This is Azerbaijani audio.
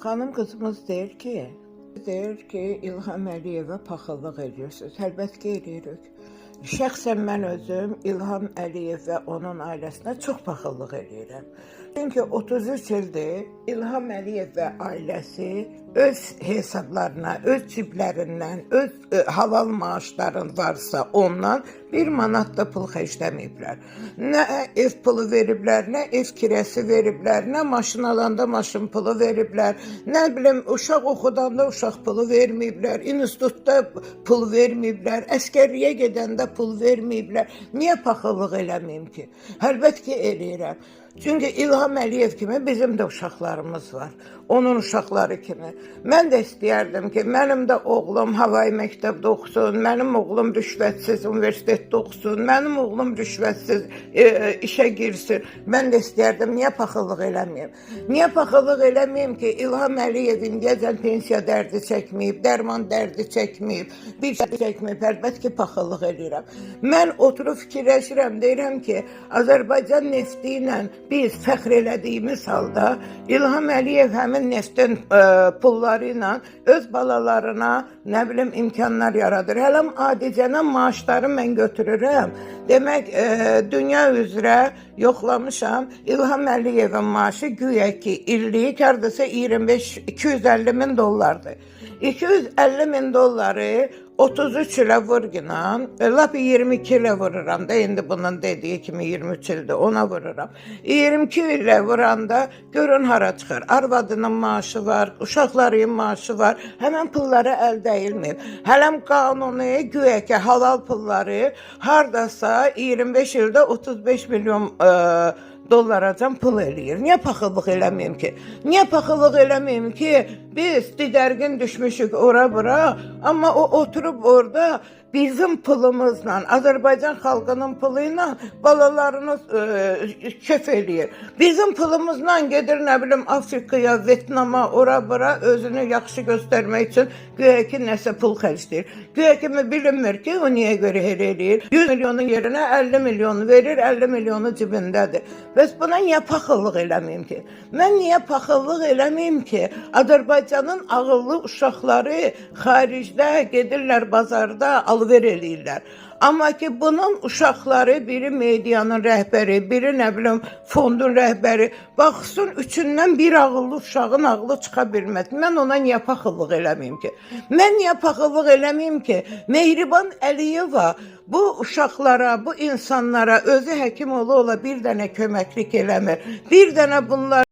Xanım qızımız deyir ki, İlham Əliyevə paxıllıq edirsiniz. Əlbəttə ki, edirik. Şəxsən mən özüm İlham Əliyev və onun ailəsinə çox paxıllıq edirəm. Çünki 33 ildir İlham Əliyev və ailəsi öz hesablarına, öz ciblərindən, öz halal maaşların varsa ondan bir manat da pul xərcləməyiblər. Nə ev pulu veriblər, nə ev kirəsi veriblər, nə maşın alanda maşın pulu veriblər, nə bilim uşaq oxudanda uşaq pulu verməyiblər, institutda pul verməyiblər, əskərliyə gedəndə pul verməyiblər. Niyə paxıllıq eləməyim ki? Əlbəttə ki, eləyirəm. Çünki İlham Əliyev kimi bizim də uşaqlarımız var. Onun uşaqları kimi. Mən də istəyərdim ki, mənim də oğlum havai məktəbdə oxusun, mənim oğlum rüşvətsiz universitetdə oxusun, mənim oğlum rüşvətsiz işə girsin. Mən də istəyərdim, niyə paxıllıq eləməyim? Niyə paxıllıq eləməyim ki, İlham Əliyev indiyəcən pensiya dərdi çəkməyib, dərman dərdi çəkməyib, bir şey çəkməyib, əlbəttə ki, paxıllıq eləyirəm. Mən oturub fikirləşirəm, deyirəm ki, Azərbaycan nefti ilə biz fəxr elədiyimiz halda İlham Əliyev həmin neftin pulları ilə öz balalarına nə bilim imkanlar yaradır. Hələm adicənə maaşları mən götürürəm. Demək, dünya üzrə yoxlamışam. İlham Əliyevin maaşı güya ki illik hardasa 25-250 min dollardır. 250 min dolları 33 ilə vurginan, lap 22 ilə vururam da, indi bunun dediyi kimi 23 ildir, ona vururam. 22 ilə vuranda görün hara çıxır. Arvadının maaşı var, uşaqlarının maaşı var. Həmən pulları əl dəyilməyib. Hələm qanuni güya ki halal pulları hardasa 25 ildə 35 milyon dollaracan pul eləyir. Niyə paxıllıq eləməyim ki? Niyə paxıllıq eləməyim ki? Biz didərgin düşmüşük ora bura, amma o oturub orada bizim pulumuzla, Azərbaycan xalqının pulu ilə balalarını kef eləyir. Bizim pulumuzla gedir nə bilim Afrikaya, Vyetnama, ora bura özünü yaxşı göstərmək üçün güya ki nəsə pul xərcləyir. Güya ki bilinmir ki o niyə görə elə eləyir. 100 milyonun yerinə 50 milyonu verir, 50 milyonu cibindədir. Bəs buna niyə paxıllıq eləməyim ki? Mən niyə paxıllıq eləməyim ki? Azərbaycanın ağıllı uşaqları xaricdə gedirlər bazarda alver eləyirlər. Amma ki bunun uşaqları biri medianın rəhbəri, biri nə bilim fondun rəhbəri, baxsın üçündən bir ağıllı uşağın ağlı çıxa bilməz. Mən ona niyə paxıllıq eləməyim ki? Mən niyə paxıllıq eləməyim ki? Mehriban Əliyeva bu uşaqlara, bu insanlara özü həkim ola ola bir dənə köməklik eləmir. Bir dənə bunlar